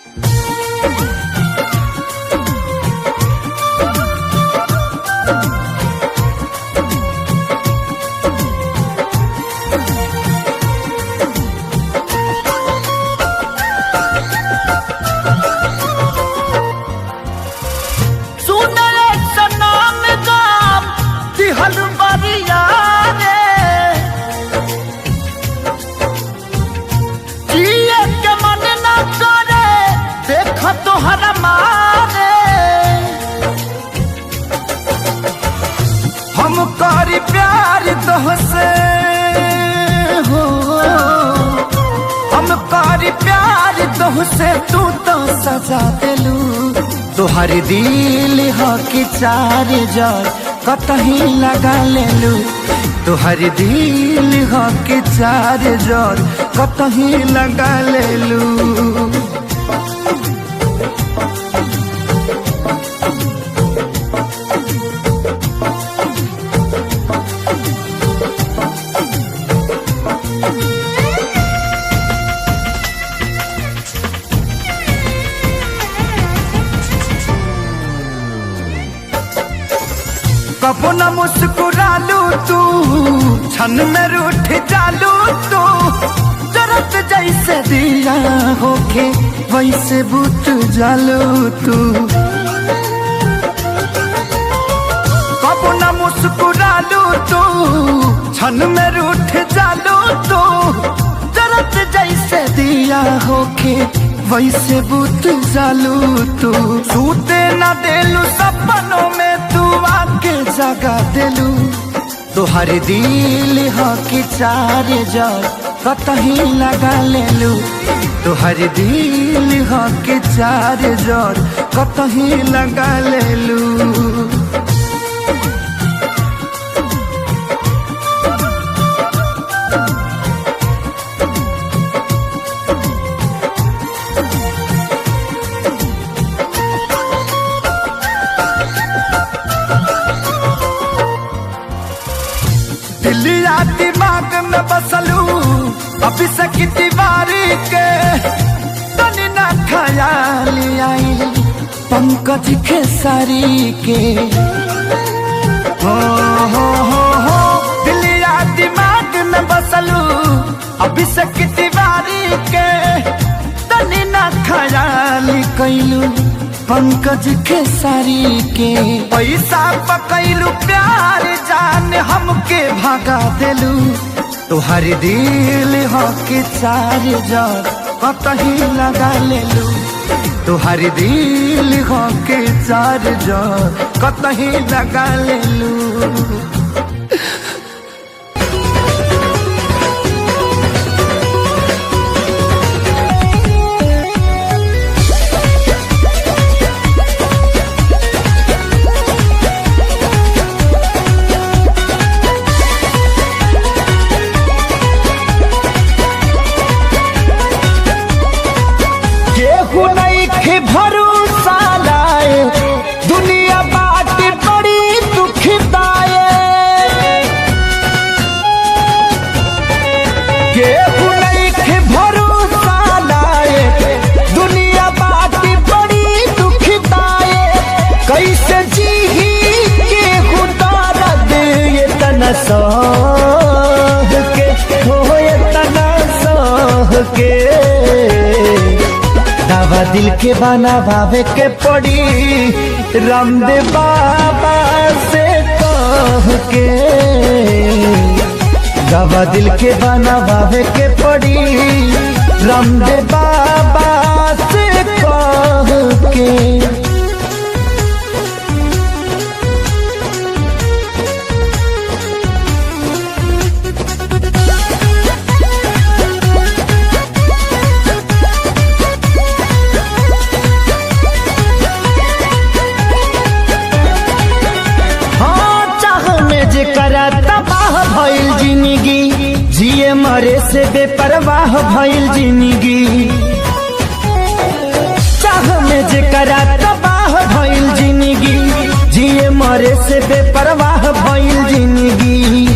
सुनले सनाम गाम दिहल बरिया रे, जिए के मन न करे देख तोहर मारे। हम करी प्यार तोहसे हो, हम करी प्यार तोहसे, तू तो सजा देलू। तोहर दिल हो कि चार जर कतही लगा लेलू। तोहर दिल हो कि चार जर कतही लगा लेलू। कबो न मुस्कुरालू तू, क्षण में रूठ जालू तू। जरत जैसे दिया होके वैसे बुत जालू तू। कबो न मुस्कुरालू तू, क्षण में रूठ जालू तू। जरत जैसे दिया होके वैसे बुत जालू तू। सूते न देलू सपनों में तू आके जगा देलू। तोहर दिल हो कि चार जर कतही लगा लेलू। तोहर दिल हो कि चार जर कतही लगा लेलू। दिलिया दिमाग में बसलू अभिषेक तिवारी के, तनी ना ख्याल आई पंकज खेसारी के। हो हो हो हो दिलिया दिमाग में बसलू अभिषेक तिवारी के, तनी ना ख्याल कैलू पंकज खेसारी के। पैसा पकैलू प्यार जान हमके भगा देलू। तोहर दिल हो कि चार जर कतही लगा लेलू। तोहर दिल हो कि चार जर कतही लगा लेलू। केहू नइखे भरोसा लाए, दुनिया बाट बड़ी दुखदाए। केहू नइखे भरोसा लाए, दुनिया बाट बड़ी दुखदाए। कैसे जीही केहू दर्द ये तना सह के, हो ये तना सह के। दावा दिल के बनावे के पड़ी रामदेव बाबा से कह के। दावा दिल के बनावे के पड़ी रामदेव बाबा से कह के। तबाह भइल जिंदगी, जिए मरे से बेपरवाह भइल जिंदगी। चाह में जेकरा तबाह भइल जिंदगी, जिए मरे से बेपरवाह भइल जिंदगी।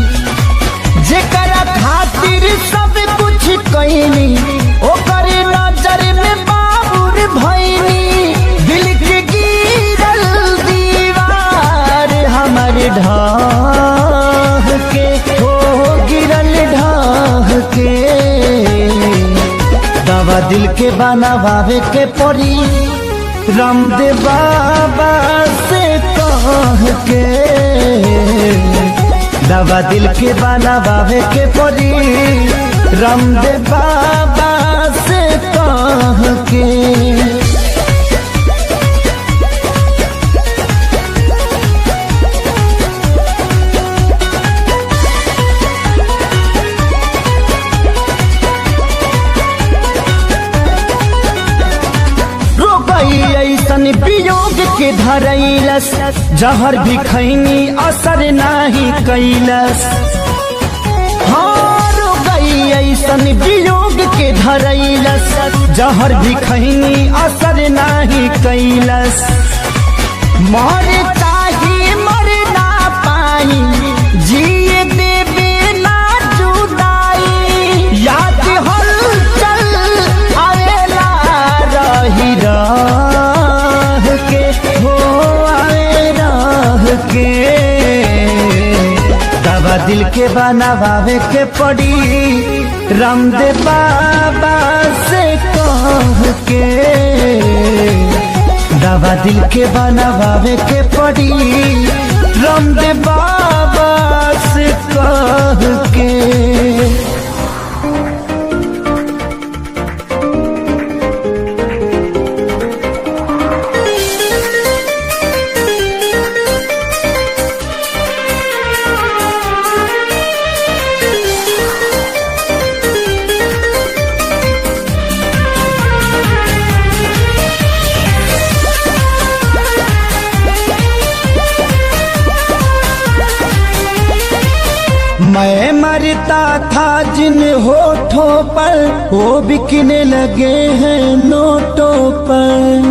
जेकरा खातिर सब कुछ कइनी ओकर नजर में बाबूर दवा दिल के बनावे के पड़ी रामदेव बाबा से कह के। दवा दिल के बनावे के पड़ी रामदेव बाबा से कह के। ऐसन वियोग के धरैलस, जहर भी खैनी असर नाही कैलस। हाँ रोगई ऐसन वियोग के धरैलस, जहर भी खैनी असर नाही कैलस। मर ताही मर ना पाई, जिए देवे ना जुदाई। याद हल चल आवेला रही रह के, हो आवे रह के। दवा दिल के बनावे के पड़ी रामदेव बाबा से कह के। दवा दिल के बनावे के पड़ी रामदेव बाबा से कह के। मैं मरता था जिन होठों पर, वो बिकने लगे हैं नोटों पर।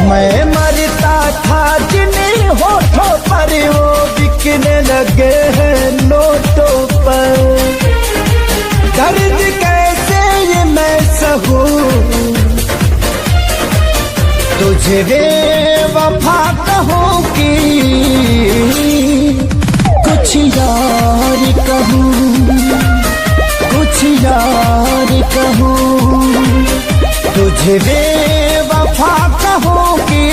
मैं मरता था जिन होठों पर, वो बिकने लगे हैं नोटों पर। दर्द कैसे ये मैं सहूं, तुझे बेवफा कहूँ कि कुछ यार कहूँ, कुछ यार कहूँ। तुझे बेवफा कहूँ कि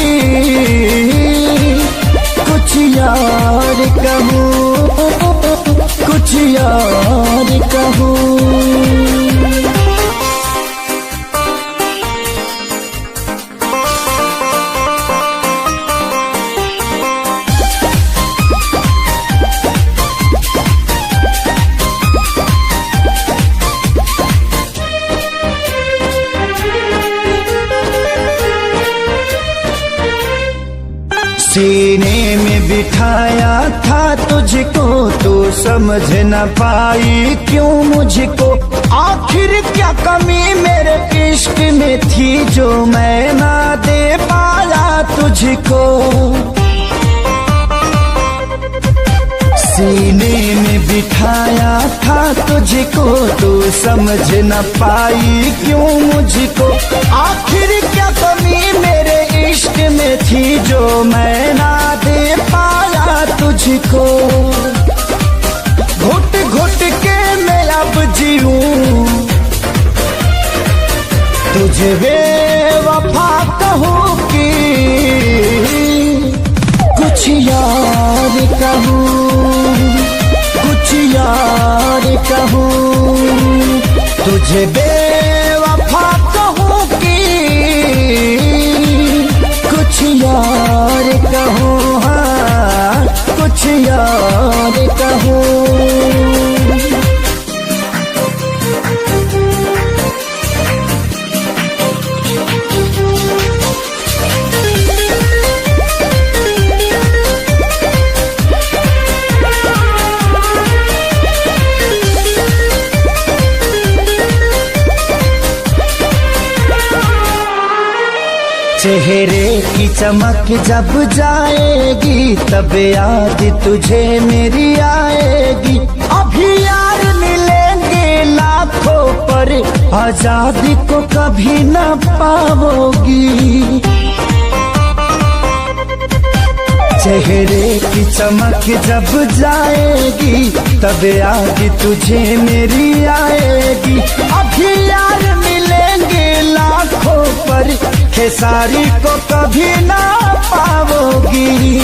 कुछ यार कहूँ, कुछ यार कहूँ। सीने में बिठाया था तुझको, तू समझ न पाई क्यों मुझको। आखिर क्या कमी मेरे इश्क में थी जो मैं ना दे पाया तुझको। सीने में बिठाया था तुझको, तू समझ न पाई क्यों मुझको। आखिर क्या कमी मेरे इश्क में थी जो मैं ना दे पाया तुझको। घुट घुट के मैं अब जीऊं, तुझे बेवफा कहूँ कि कुछ यार कहूँ, कुछ यार कहूँ। तुझे बेवफा कहूँ कि कुछ यार कहूँ, हाँ कुछ यार कहूँ। चेहरे की चमक जब जाएगी, तब याद तुझे मेरी आएगी। अभी यार मिलेंगे लाखों पर, आजादी को कभी न पाओगी। चेहरे की चमक जब जाएगी, तब याद तुझे मेरी आएगी। अभी यार मिलेंगे लाखों पर, खेसारी को कभी ना पाओगी।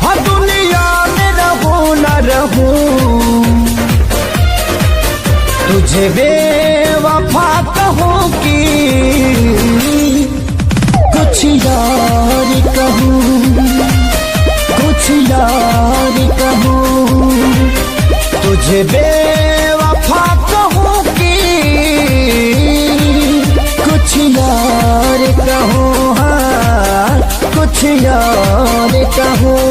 हाँ दुनिया में रहूं ना रहूं, तुझे बेवफा कहूं कि कुछ यार कहूं, कुछ यार कहूं, तुझे बेवफा कहूं कि कुछ यार कहूं, हाँ कुछ यार कहूं।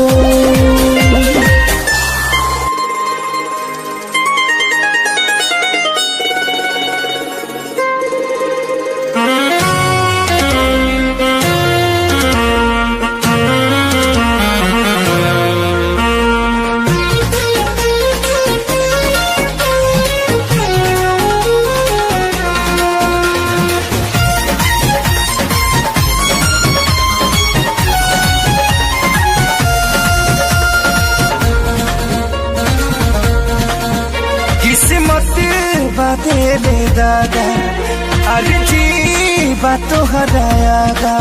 किस्मत बातें रे दादा, अर्जी बातों हरायागा।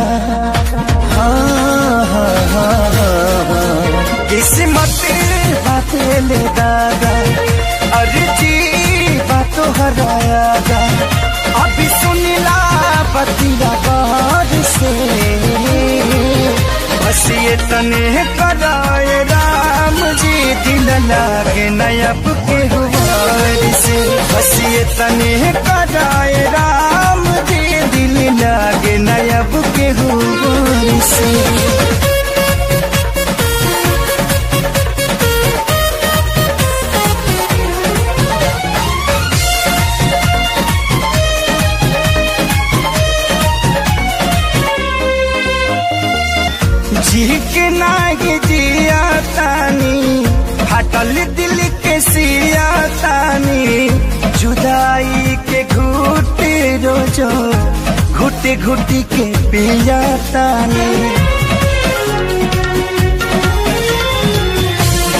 हाँ हाँ हाँ हाँ, किस्मत बातें ले दादा, अर्जी बातों हरायागा। अभी सुनला बतिया बार से, बस ये तने कराए राम जी, दिल लागे नयब के हुआर से। बस ये तने कराए राम जी, दिल लागे नयब के हुआर से। झीक नाही जिया तानी, फटल दिल के सिया तानी, जुदाई के घूटे रोजो घुटे घुटी के पिया तानी।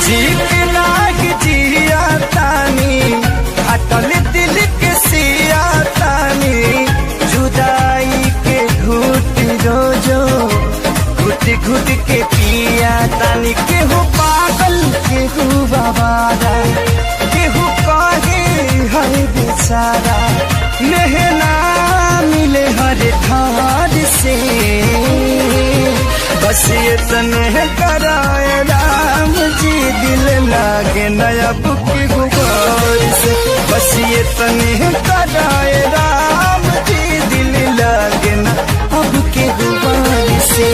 झीक नाही जिया तानी, फटल दिल के सिया तानी, जुदाई के घूटे रोजो घुट घुट के पिया तानी। केहू पागल केहू बाबारा, केहू काहे हर बेचारा, मेहना मिले हर ठार से। बस ये तने कराए राम जी, दिल लागे नया बुक गुबार से। बस ये तने कराए राम जी, दिल लागे ना अब के गुबार से।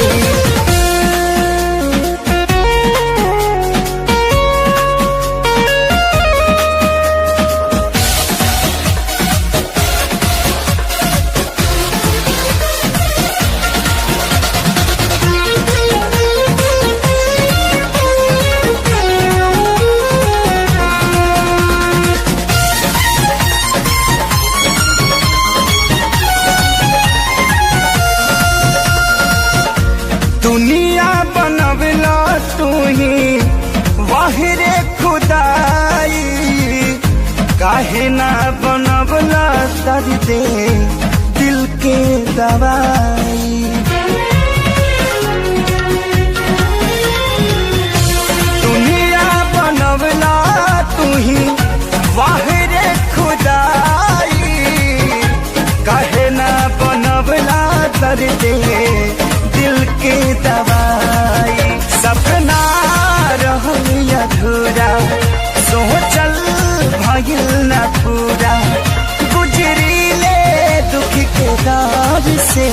दुनिया बनवला तू ही वाहिरे खुदाई, काहे ना बनवला दर्दे दिल के दवाई। दुनिया बनवला तू ही वाहिरे खुदाई, काहे ना बनवला दर्दे दिल के दवाई। सपना रहल अधूरा, सोचल भइल न पूरा, गुजरी ले दुख के दार से।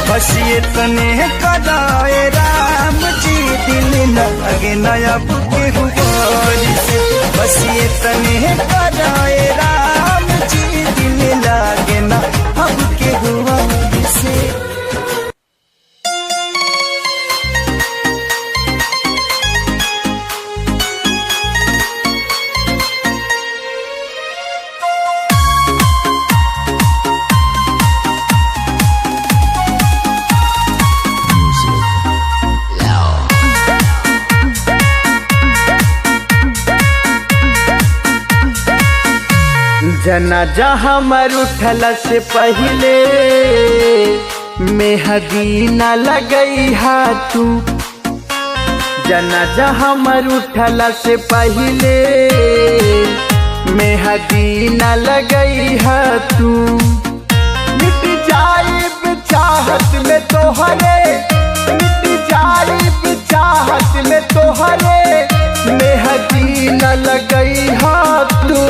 बस ये तने कराए राम जी, दिल लगे नया के हुआर से। बस ये तने कराए राम जी, दिल लागे ना अब के हुआर से। Music. जनाजा हमर उठला से पहिले मेहदी न लगई हा तू। जनाजा हमर उठला से पहिले मेहदी न लगई हा तू। मिट जाए चाहत में तोहरे, मिट जाए चाहत में तोहरे, मेहदी न लगई हा तू।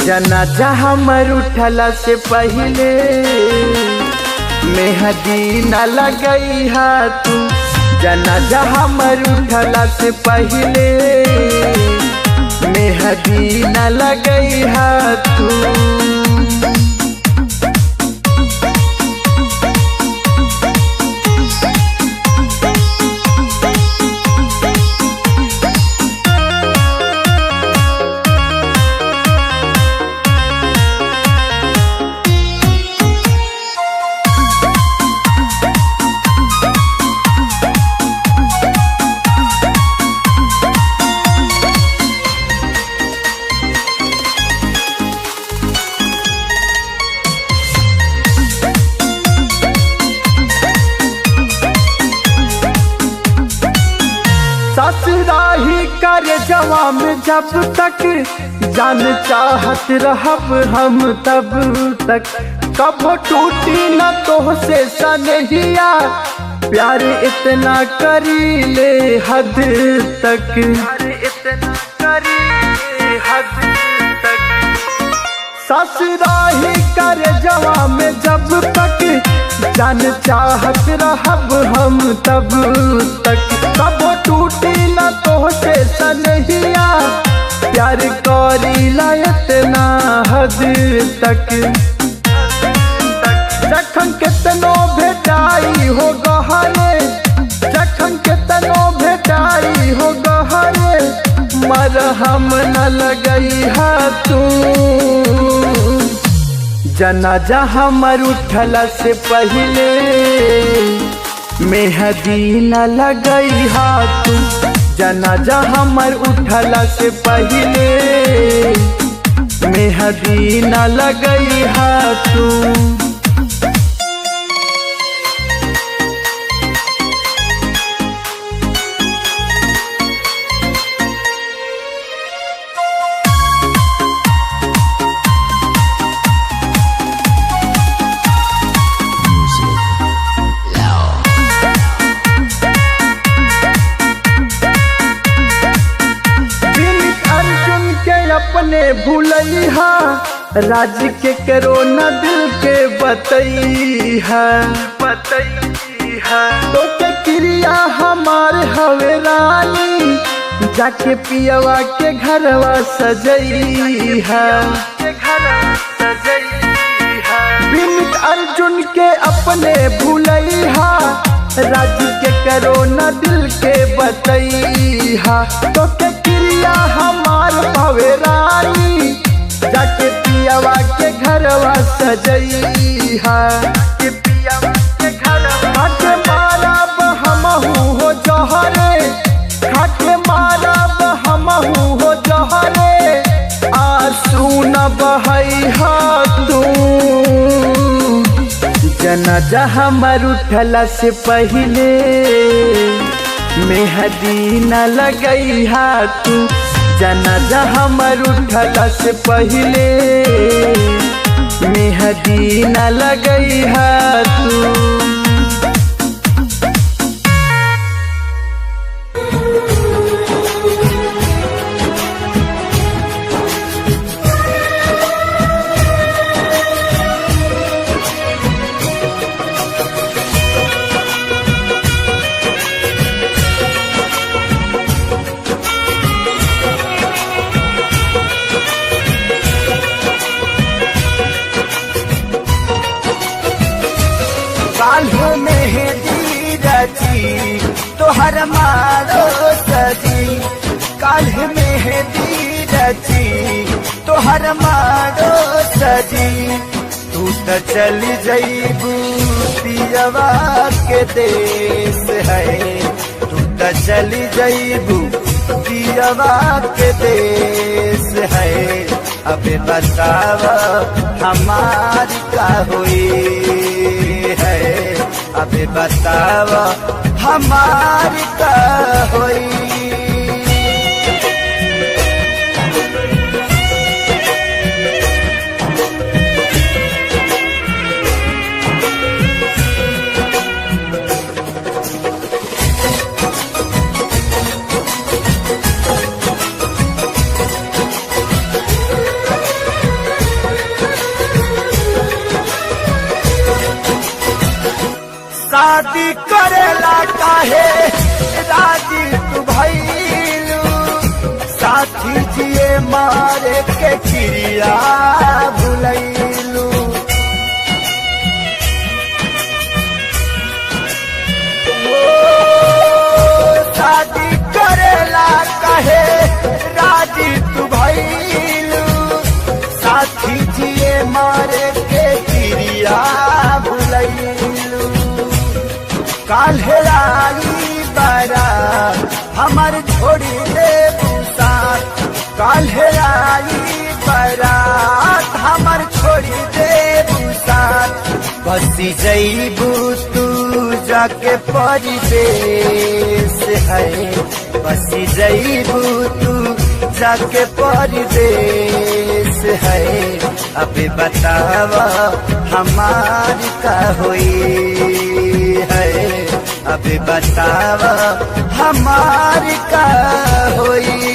जनाजा हमर उठला से पहिले मेहदी न लगई हा तू। जनाजा हमर उठला से पहिले मेहदी न लगई हा तू। ससुराही कर जवा में जब तक जान चाहत रहब हम तब तक, कभो टूटी न तोहसे सनहिया, प्यार इतना करी ले हद तक, प्यार इतना करी ले हद तक। ससुराही कर जवा में जब तक जान चाहत रहब हम तब तक, कबो टूटी न तोहसे सनहिया, प्यार करी ला इतना हद तक। जखन केतनो भेटाई हो गहरे, जखन केतनो भेटाई हो गहरे, मरहम न लगई हा तू। जनाजा हमर उठला से पहिले मेहदी न लगई हा तू। जनाजा हमर उठला से पहिले मेहदी न लगई हा तू। अपने भूलैहा राज के करो न दिल के बतैहा, बतैहा तो के क्रिया हमार हवे रानी, जाके पियवा के घरवा सजैहा, बिन अर्जुन के अपने भूलैहा राज के करो न दिल के बतैहा, तो के क्रिया हमार भवे रानी, जाके पियवा के घरवा सजैहा, के पियवा के घरवा। खाके मारब हमहू हो जहरे, खाके मारब हमहू हो जहरे, आंसू न बहैहा तू। जनाजा हमर उठला से पहिले मेहदी न लगई हा तू। जनाजा हमर उठला से पहिले मेहदी न लगई हा तू। काल्हो मेहंदी रची तोहर मारो सजी, काल्ह मेहंदी रची तोहर मारो सजी, तू त चल जईबू पियवा के देश है, तू त चल जईबू दियवा के देश है। अब बताव हमार का होई है, अब बताव हमार का होई। शादी करेला काहे राजी तू भइलू, साथी जिए मारे के क्रिया भुलैलू। ओ, शादी करेला काहे राजी तू भइलू, साथी जिए मारे के क्रिया भुलैलू। काल्हे आई बारा हमार छोड़ी दे साथ, काल्हे आई बारात हमार छोड़ी दे साथ। बसी जईबू तू जाके परदेस है, बसी जईबू तू जाके परदेस है। अब बताव हमार का होई है, अब बताव हमार का होई।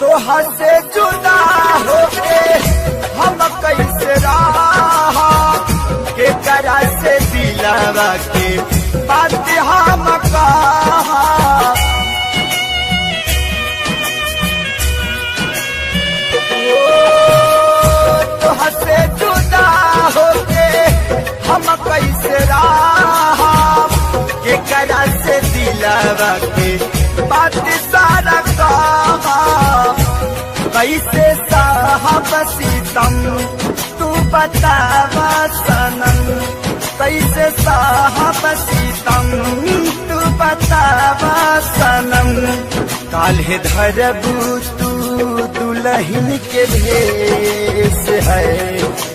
तोहर से जुदा होके हम कैसे रहा, के करा से दिलावा के बात हम कहा। तोहर से जुदा होके हम कैसे रहा, के करा से दिलावा के बात सारा कहा। कैसे साहब सीतम तू बतावा सनम, कैसे साहब सीतम तू बतावा सनम। काल्हे धरबू तू दुल्हन के भेष है,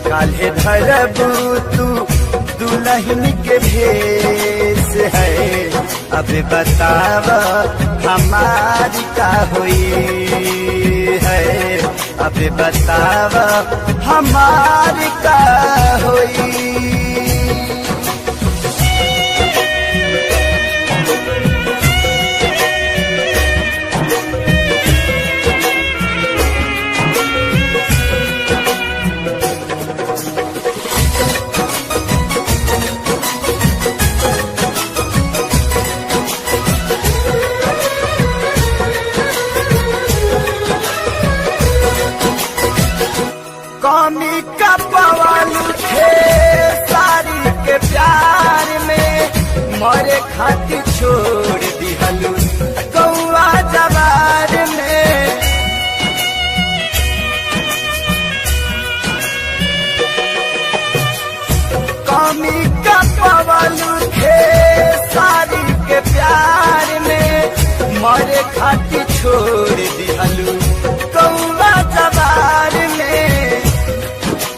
काल्हे धरबू तू दुल्हन के भेष है। अब बताव हमार का होई है, अब बताव हमार का होई। कमी का पवन थे सारी के प्यार में, मरे खातिर छोड़ दिहलू गौआ जवार में। कमी का पवन थे सारी के प्यार में, मरे खातिर छोड़ दिहलू गौआ जवार में।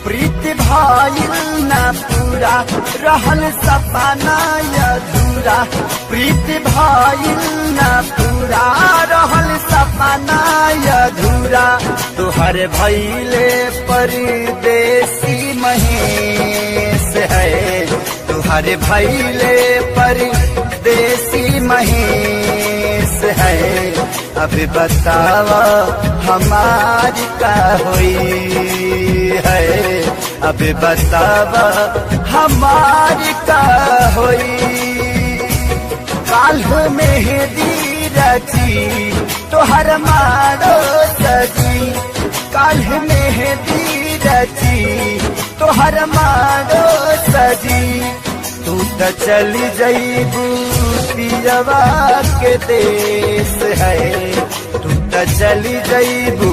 प्रीत भइल ना पूरा रहल सपना अधूरा, प्रीत भइल ना पूरा रहल सपना अधूरा। तोहर भइले परदेसी महेश है, तोहर भइले परदेसी महेश है। अब बताव हमार का होई है, अब बताव हमार का होई। काल्ह मेहंदी रची तोहर मारो सजी, काल्ह मेहंदी रची तोहर मारो सजी। तू त चली जईबू पियवा के देश है, तू त चली जईबू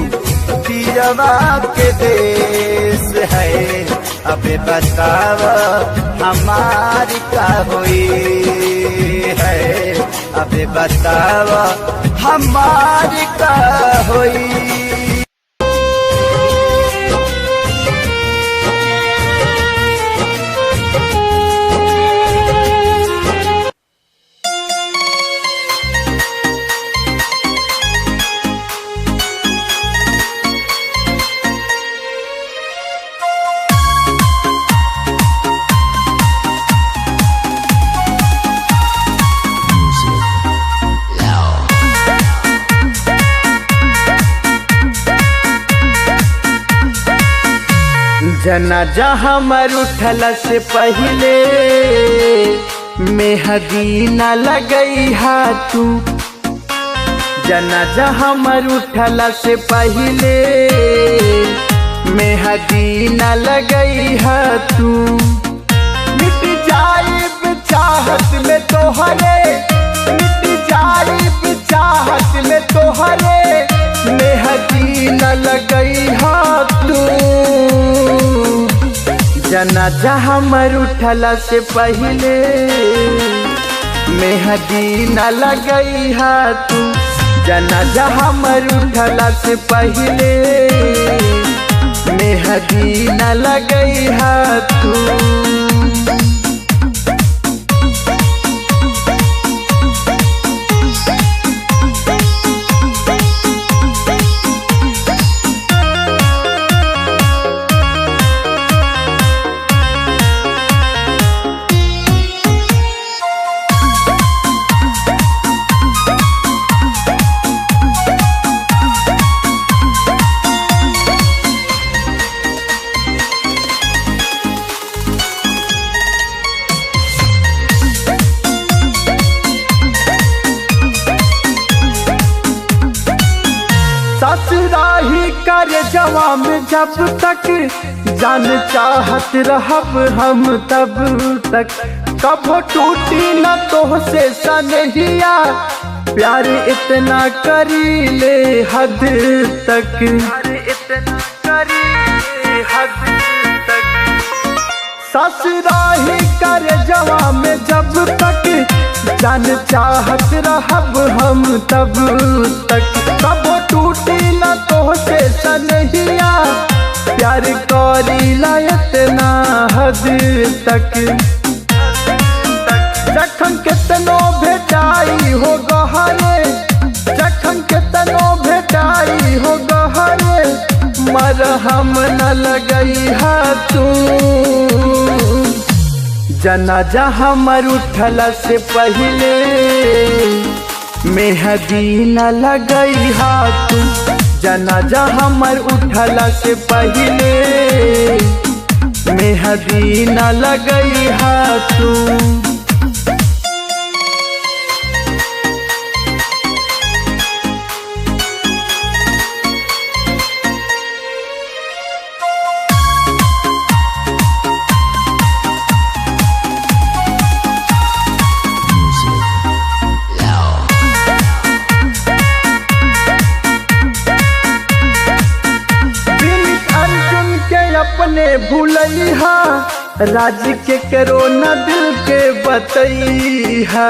पियवा के देश है। अबे बताव हमार का होई है, अबे बताव हमार का होई। जनाजा हमर उठला से पहले मेहदी न लगई हा तू। जनाजा हमर उठला से पहले मेहदी न लगई हा तू। मिट जाए चाहत में तोहरे, मिट जाए चाहत में तोहरे, मेहदी न लगई हा तू। जनाजा हमर उठला से पहले मेहदी न लगई हा तू। जनाजा हमर उठला से पहले मेहदी न लगई हा तू। ससुराही कर जवा में जब तक जान चाहत रहब हम तब तक, कभो टूटी न तोहसे सनहिया, प्यार इतना करी ले हद तक, प्यार इतना करी ले हद तक। ससुराही कर जवा में जब तक जान चाहत रहब हम तब तक, कबो टूटी न तोहसे सनहिया, प्यार करी ला इतना हद तक। जखन केतनो भेटाई हो गहरे, जखन केतनो भेटाई हो गहरे, मरहम न लगई हा तू। जनाजा हमर उठला से पहले मेहदी न लगई हा तू। जनाजा हमर उठला से पहले मेहदी न लगई हा तू। अपने भूलैहा राज के करो न दिल के बतैहा,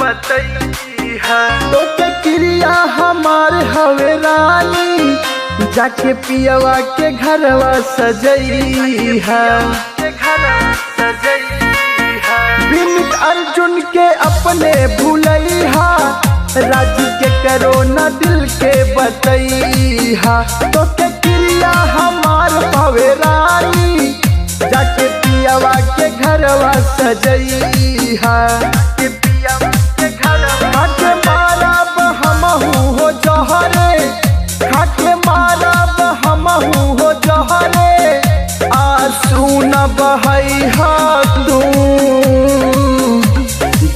बतैहा तो के क्रिया हमार हवे रानी, जाके पियवा के घरवा सजैहा, बिन अर्जुन के अपने भूलैहा राज के करो न दिल के बतैहा, तो के क्रिया हमार हवे रानी, जाके पियवा के घरवा सजैहा, के पियवा के घरवा। खाके मारब हमहू हो जहरे, खाके मारब हमहू हो जहरे, आंसू न बहैहा तू।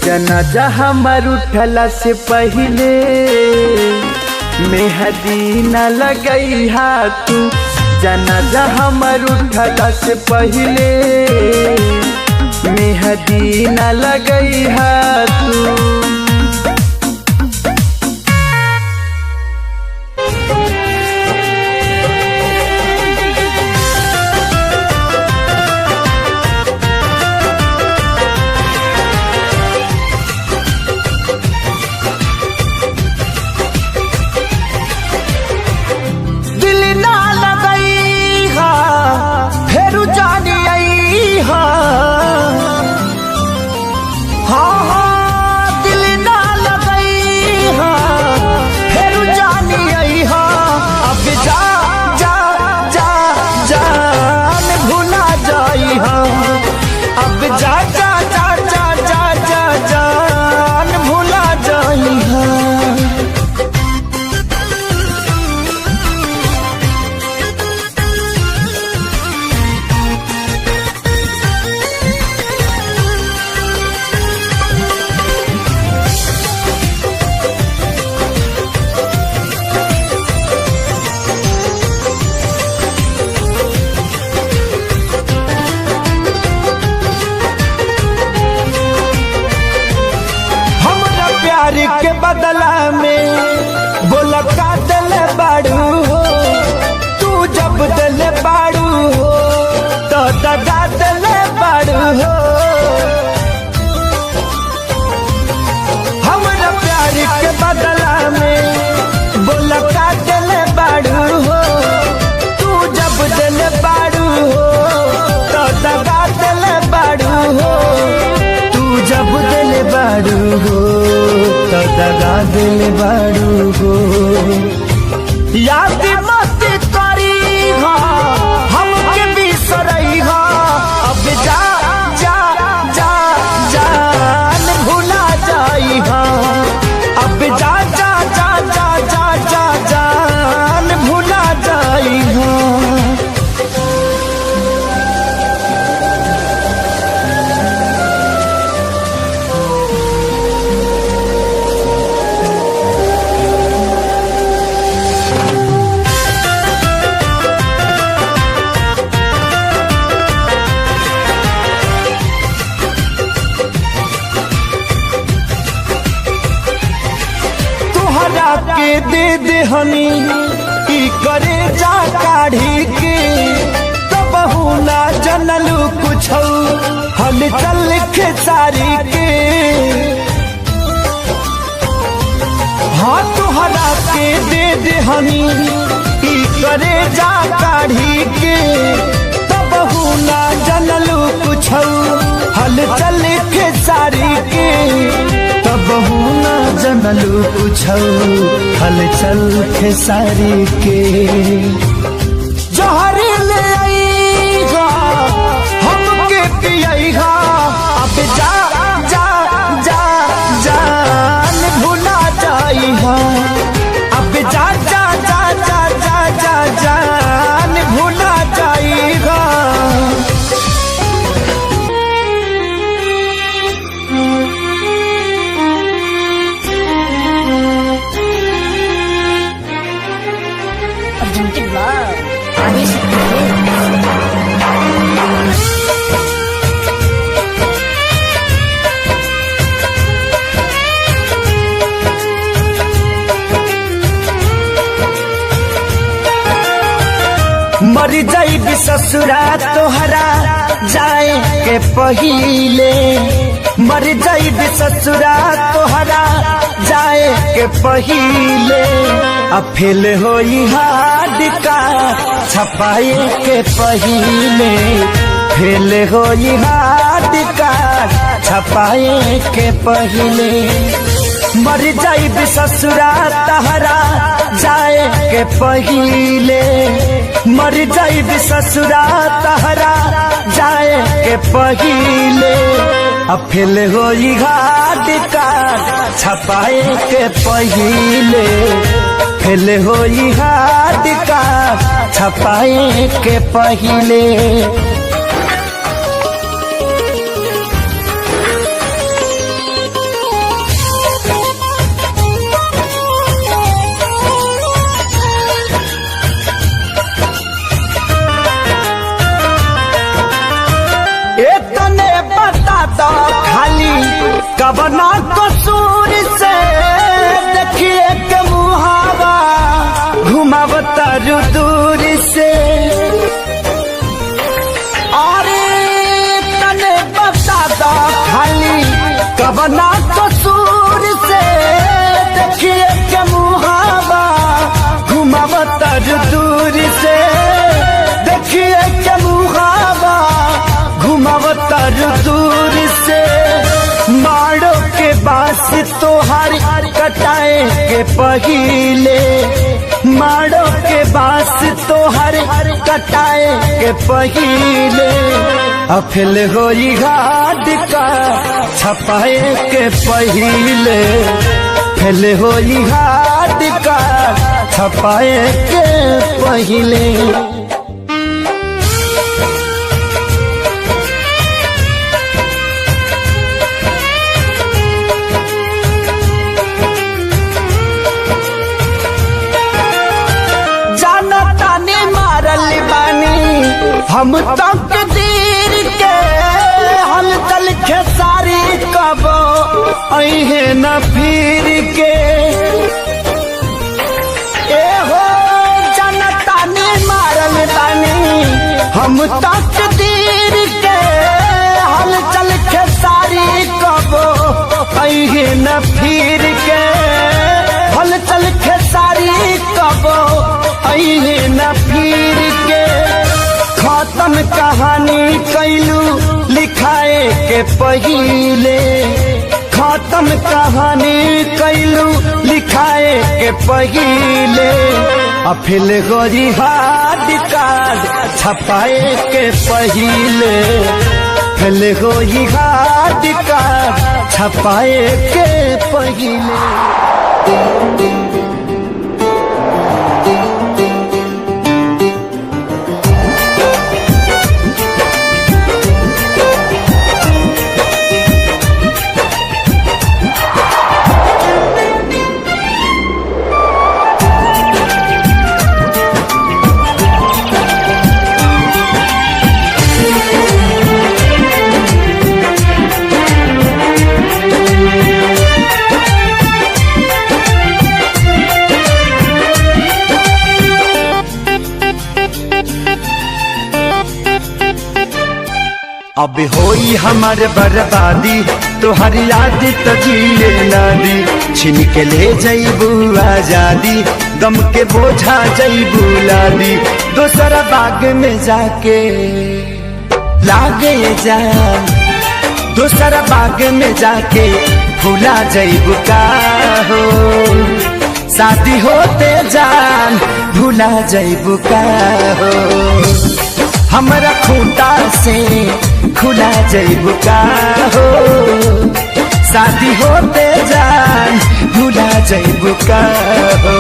जनाजा हमर उठला से पहले मेहदी न लगई हा तू। जनाजा हमर उठला से पहले मेहदी न लगई हा तू। दिल ना लगई हा फेरू जानी आई हा, हाँ हाँ दिल ना लगई हा फेरू जानी आई हा। अब जा जा जा जान भुला जाई हा, अब जा जा जा जा जा जा जान भुला जाई हा। हमरा प्यार के बदला में बोला का दिल बाड़ू हो, तू जब दिल बाड़ू हो तो दगा दिल बाड़ू हो। हमरा प्यार के बदला में बोला का दिल बाड़ू हो, तू जब दिल बाड़ू हो तो दगा दिल बाड़ू हो, तू जब दिल बाड़ू हो तो दगा दिल बाड़ू हो। याद मत करी हा हमके बिसरई हा, अब जा जा जा जान भुला जाई हा, अब जा जा जा जा जा जा जान भुला जाई हा। तोहरा के दे देहनी ई करे जा काढ़ी के, तब ना जनलू कुछ हल चल खेसारी के। हाँ तोहरा के दे देहनी ई करे जा काढ़ी के, तब ना जनलू कुछ हल चल खेसारी के, तब ना जनलू कुछ हल चल खेसारी के। जहरी ले आईगा हमके पियईगा, अब जा जा जा जान भुला जाईहा, अब जा जा जा जा जा जा जान भुला जाईहा। Presented by Adishakti Films. मर जाई ससुरा तोहरा जाए के पहिले, मर जाई ससुरा तोहरा जाए के पहिले, अफेल होई हाड का छपाए के पहिले, फेल होई हाड का छपाए के पहिले। मर जाई ससुरा तहरा जाए के पहिले, मर जाई ससुरा तहरा जाए के पहिले, अफेल होई घाट का छपाए के पहिले, फेल होई घाट का छपाए के पहिले। इतने बता कबना कसूर से देखिए के मुहावा घुमावता रू दूर से। अरे तने बता दा खाली कबना कसूर से देखिए के मुहावा घुमावता रू दूर से। देखिए के मुहावा घुमावता रू दूर से। माड़ो के बास तोहार कटाए के पहिले, माड़ो के बास तोहार कटाए के पहिले, अफिल होई घाट का छपाए के पहिले, फेल होई घाट का छपाए के पहिले। हम तक दीर के हलचल खेसारी कबो अहे न फिर के। ए हो जनता ने मारल बानी हम तक दीर के हलचल खेसारी कबो अहे न फिर के। हलचल खेसारी कबो अहे न फिर के। खत्म कहानी कैलू लिखाए के पहिले, खत्म कहानी कैलू लिखाए के पहिले, अफिल गोरी हाथ कार्ड छपाए के पहिले, फिल गोरी हाथ कार्ड छपाए के पहिले। अब होई हमार बर्बादी तोहर याद त जिए ना दी, छिन के ले जईबू आजादी गम के बोझा जईबू लादी, दोसरा बाग में जाके लागे जान, दोसरा बाग में जाके भूला जईबू का हो, शादी होते जान भूला जईबू का हो, हमरा खूंटा से खुला जईबू का हो, शादी होते जान भूला जईबू का हो।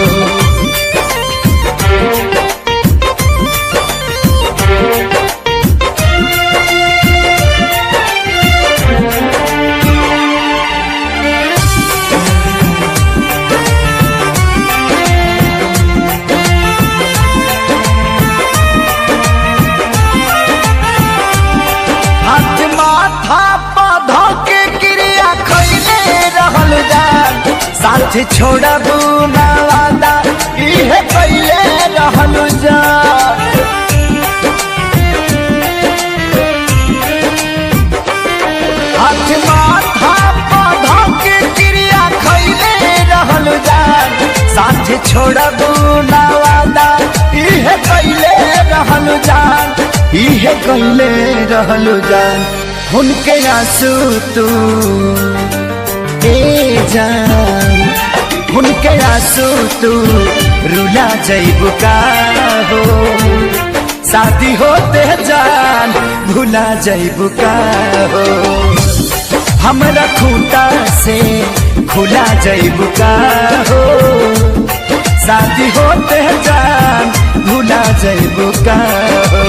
साथ छोड़बू ना वादा इहे पहले रहल जा, हाथ माथा पौधा के क्रिया खैले रहल जा, साथ छोड़बू ना वादा इहे पहले रहल जान, इहे कहले रहल जान, उनके आंसू तू ए जान, उनके आंसू तू रुला जईबू का हो, शादी होते जान भुला जईबू का हो, हमरा खूंटा से खुला जईबू का हो, शादी होते जान भुला जईबू का हो।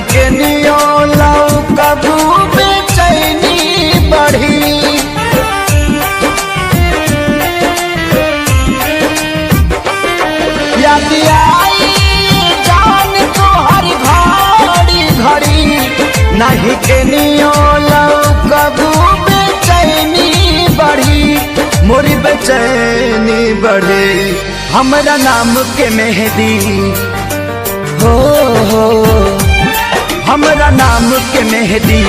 नहीं के नियो लौ कबू बेचैनी बढ़ी। याद आई जान तो हर घड़ी घड़ी, नहीं के नियो लौ कबू बेचैनी बढ़ी, मोरी बेचैनी बढ़ी। हमरा नाम के मेहदी हो, हो हमरा नाम के मेहदी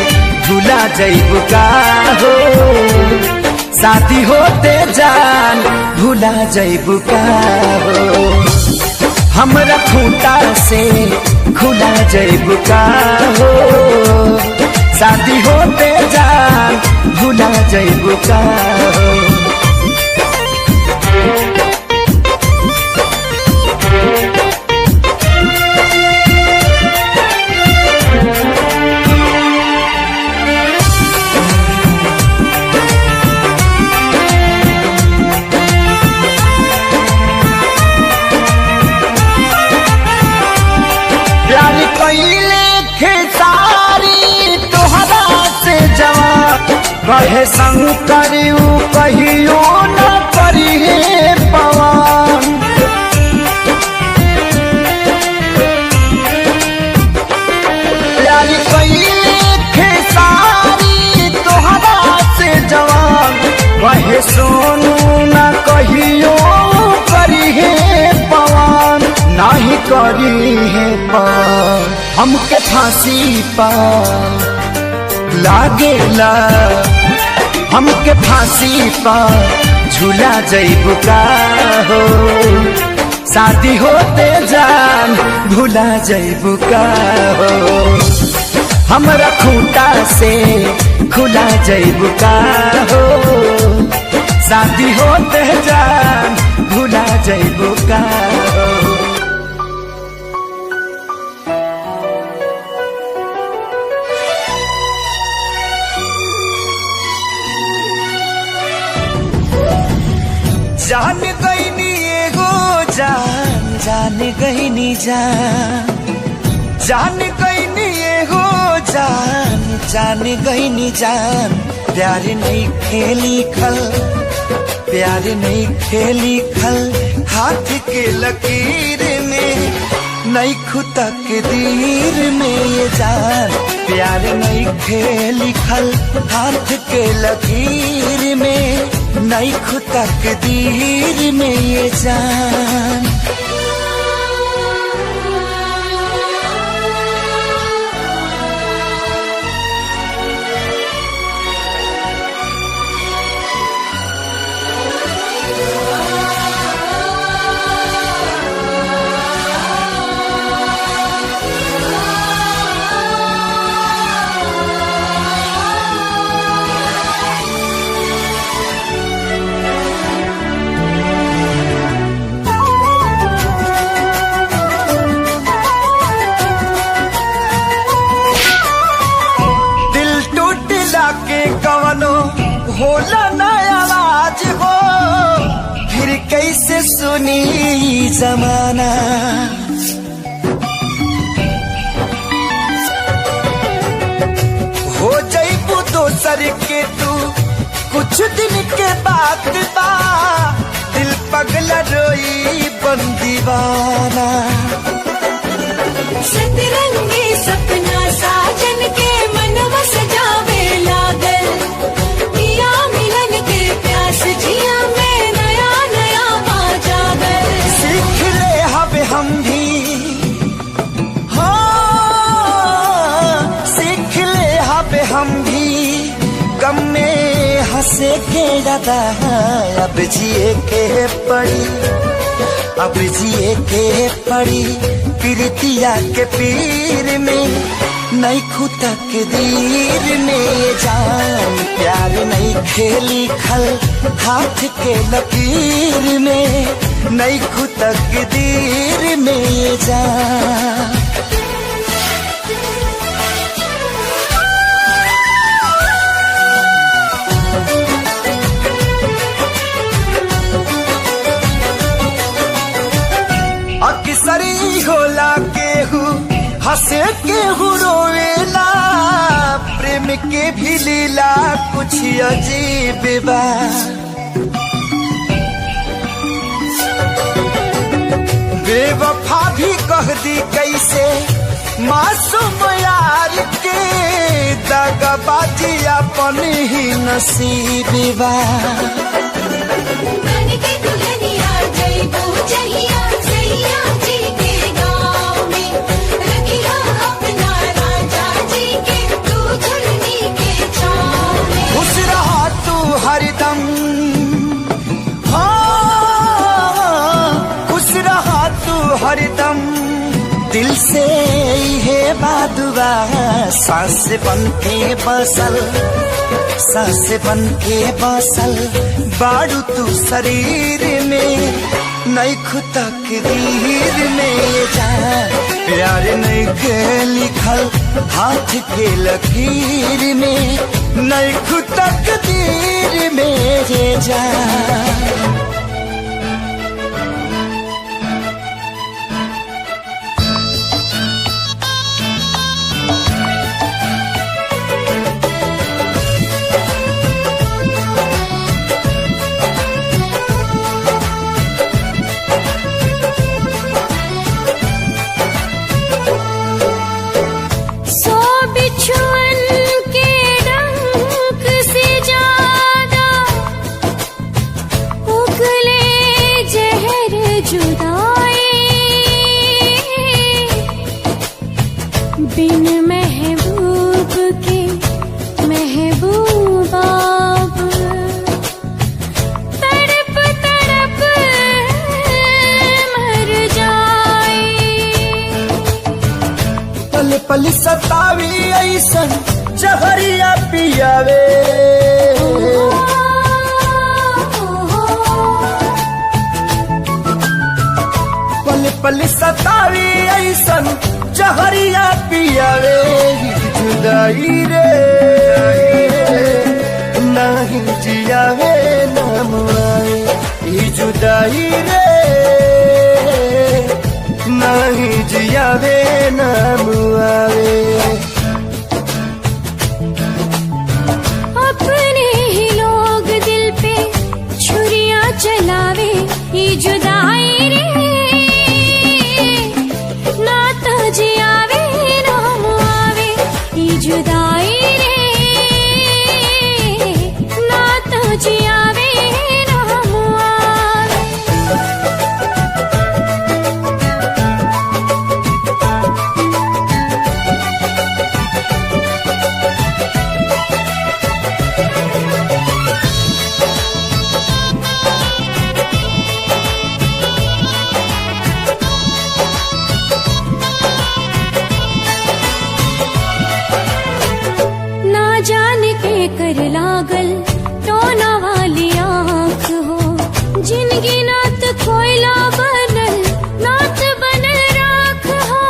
भुला जइबू का हो, शादी होते जान भुला जइबू का हो। हमरा खूंटा से खुला जइबू का हो, शादी होते जान भुला जइबू का हो। प्यार कैले खेसारी तोहरा से जवाब, कहे संग करियो कहियो न करिए पवान। प्यार कैले खेसारी तोहरा से जवाब, कहे सोनू न कहियो करिए पवान, नाही करी है पार हमके फांसी पा लागेला, हमके फांसी पा झूला जइबू का हो, शादी होते जान भुला जइबू का हो। हमरा खूंटा से खुला जइबू का हो, शादी होते जान भुला जइबू का हो। जान गईनी एगो जान, जान गईनी जान, जान गईनी एगो जान, जान गईनी जान। प्यार नहीं खेली खल, प्यार नहीं खेली खल, हाथ के लकीर में नहीं खुता के दीर में ये जान। प्यार नहीं खेली खल, हाथ के लकीर में नहीं खुता के दीर में ये जान। होला ना आवाज हो, फिर कैसे सुनी जमाना। हो जइबू दोसर के तू कुछ दिन के बाद बा, दिल पगला रोई बन दीवाना। सतरंगी सपना साजन के मनवा सजावे लागल, पिया मिलन के प्यास जिया में नया नया पा जागल। सीख ले हब हम भी, हाँ सीख ले हब हम भी, गम में हंसे के दादा अब जिए के पड़ी, अब जिए के पड़ी प्रीतिया के पीर में नहीं खुदा के दीर में ये जान। प्यार नहीं खेली खल हाथ के लकीर में नहीं खुदा के दीर में ये जान। अक्सरी होला केहू हंस कैसे केहू रोवेला, प्रेम के भी लीला कुछ अजीब बा। बेवफा भी कह दी कैसे मासूम यार के, दगाबाजी अपन ही नसीब बा। बन के दुल्हनिया जइबू जहिया सैया जी के गाँव में, रखिया अपना राजा जी के तू झुलनी के छाँव में। खुश रहा तू हरदम, हाँ खुश रहा तू हरदम, दिल से है बादुआ सांस बन के बसल, सांस बन के बसल बाड़ू तू शरीर में, नैखु तकदीर में जा। प्यार नैखे लिखल हाथ के लकीर में, नैखु तकदीर में जा। सो बिछुअन के डंक से ज्यादा उगले जहर जुदाई, बिन महबूब के महबूबा तड़प तड़प मर जाए। पल पल सतावी ऐसन जहरिया पियावे, पल पल सतावी ऐसन जहरिया पियावे। जुदाई रे नाही जियावे नाम आवे, ई जुदाई रे नाही जियावे नाम आवे। अपने ही लोग दिल पे छुरियां चलावे, ये जुदाई रे ना तो जियावे नाम आवे, ये जुदाई रे ना तो जियावे नाम आवे। ना जाने के कर लागल टोना वाली आँख हो, जिनगी नात कोयला बनल नात बनल राख हो।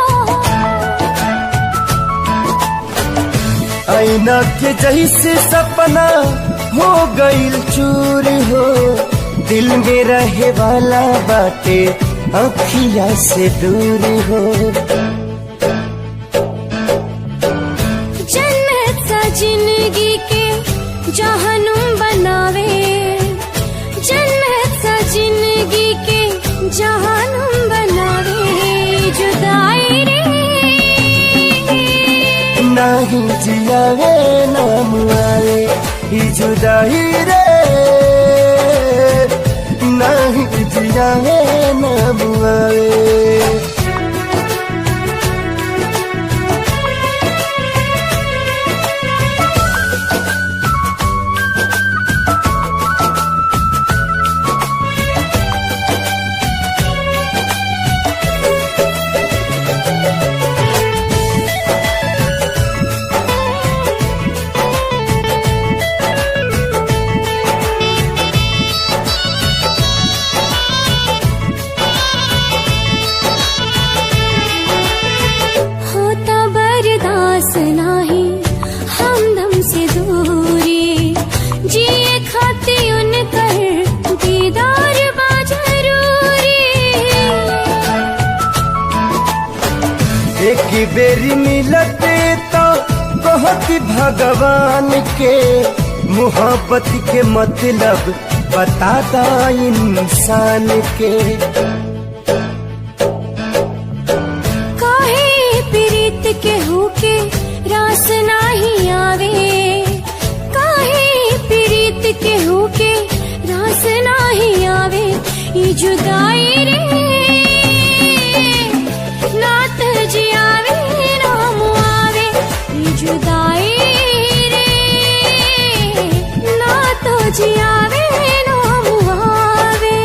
ऐना के जैसे सपना हो गईल चूर हो, दिल में रहे वाला बाटे अखिया से दूर हो। जन्नत सा जिंदगी के जहनुम बनावे, जन्नत सा जिंदगी के जहनुम बनावे, जुदाई रे नाही जियावे नाम आवे, ई जुदाई रे नाही जियावे नाम आवे। बेरी मिलते तो बहुत भगवान के मोहब्बत के मतलब बताता इंसान के। काहे प्रीत के होके रास नाही आवे, काहे प्रीत के होके रास नाही आवे, ई जुदाई रे नात जियावे राम आवे, ई जुदाई रे नात जियावे राम आवे।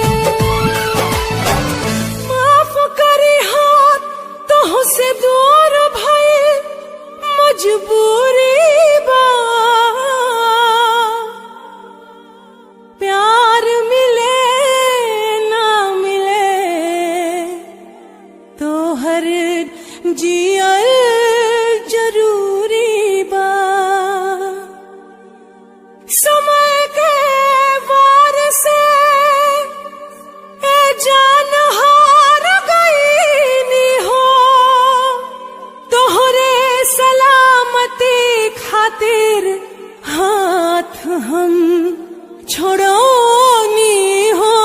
माफ करे हाथ तोह से दूर भइल मजबूरी बा, प्यार मिले ना मिले तो हर जियल जरूरी बा। समय के वार से ए जान हार गई नी हो, तोहरे सलामती खातिर हाथ हम छोड़ोनी हो।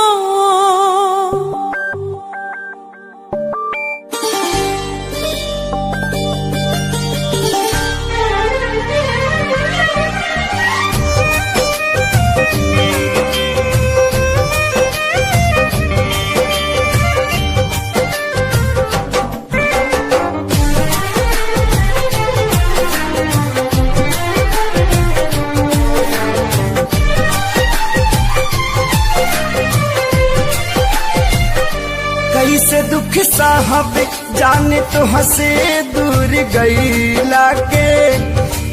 कैसे दुख साहब जाने तो हंसे दूर गई लाके,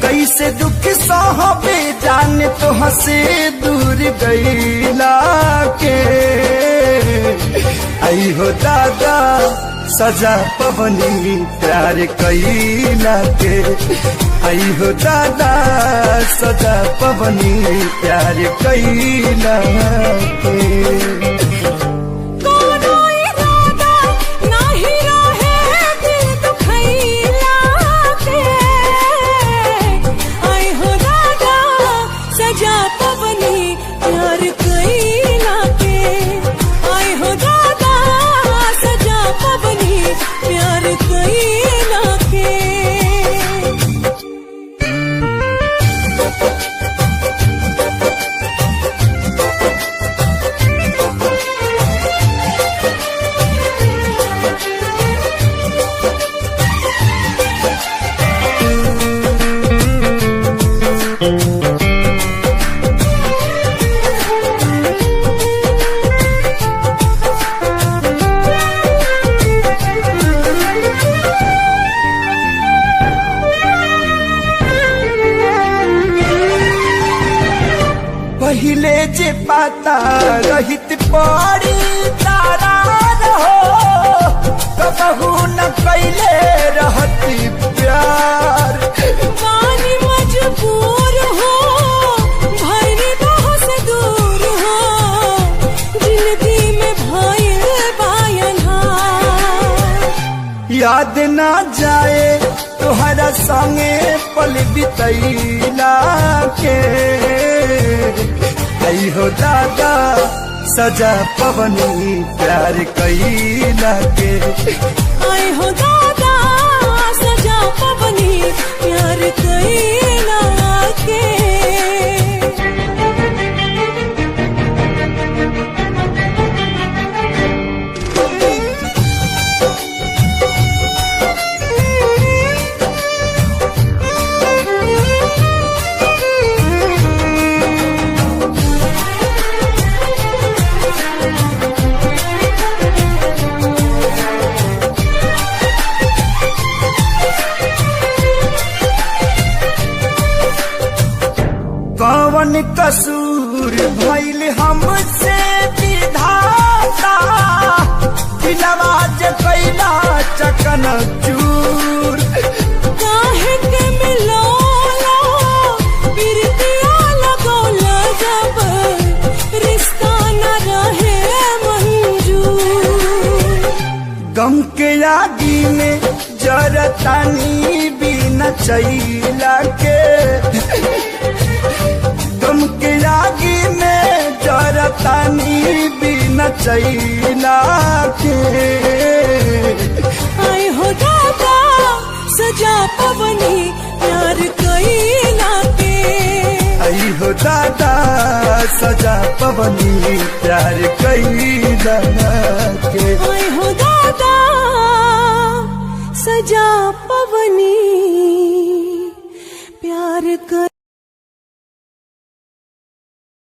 कैसे दुख साहब जाने तो हंसे दूर गई लाके। आई हो दादा सजा पवनी प्यार कैला के, आई हो दादा सजा पवनी प्यार कैला के। कोनो इरादा नाही रहे दिल दुखैला के, आई हो दादा सजा पवनी प्यार कैला के, आई हो दादा सजा पवनी प्यार कैला के। पहले जे पाता रहित पड़ी तारा रहो, कबहू न कैले रहती प्यार। वानी मजबूर हो भरी बहुत से दूर हो, जिंदगी में भइल बायनहार। याद ना जाए तुहरा संगे पल बितैला के, आई हो दादा सजा पवनी प्यार कैला के, आई हो दादा सजा पवनी प्यार कैला के। कवन कसूर भइल हमसे विधाता, दिलवा जे कैला चकन चूर। काहे के मिलोला बिरतिया लगोला, जब रिश्ता न रहे मंजूर। गम के आगी में जरत जरतानी बिना चैला के, गम के आगी में जरतानी बिना चैला के। आए हो दादा सजा पवनी प्यार कैला के। आई हो दादा सजा पवनी प्यार कैला के। आए हो दादा सजा पवनी प्यार कर।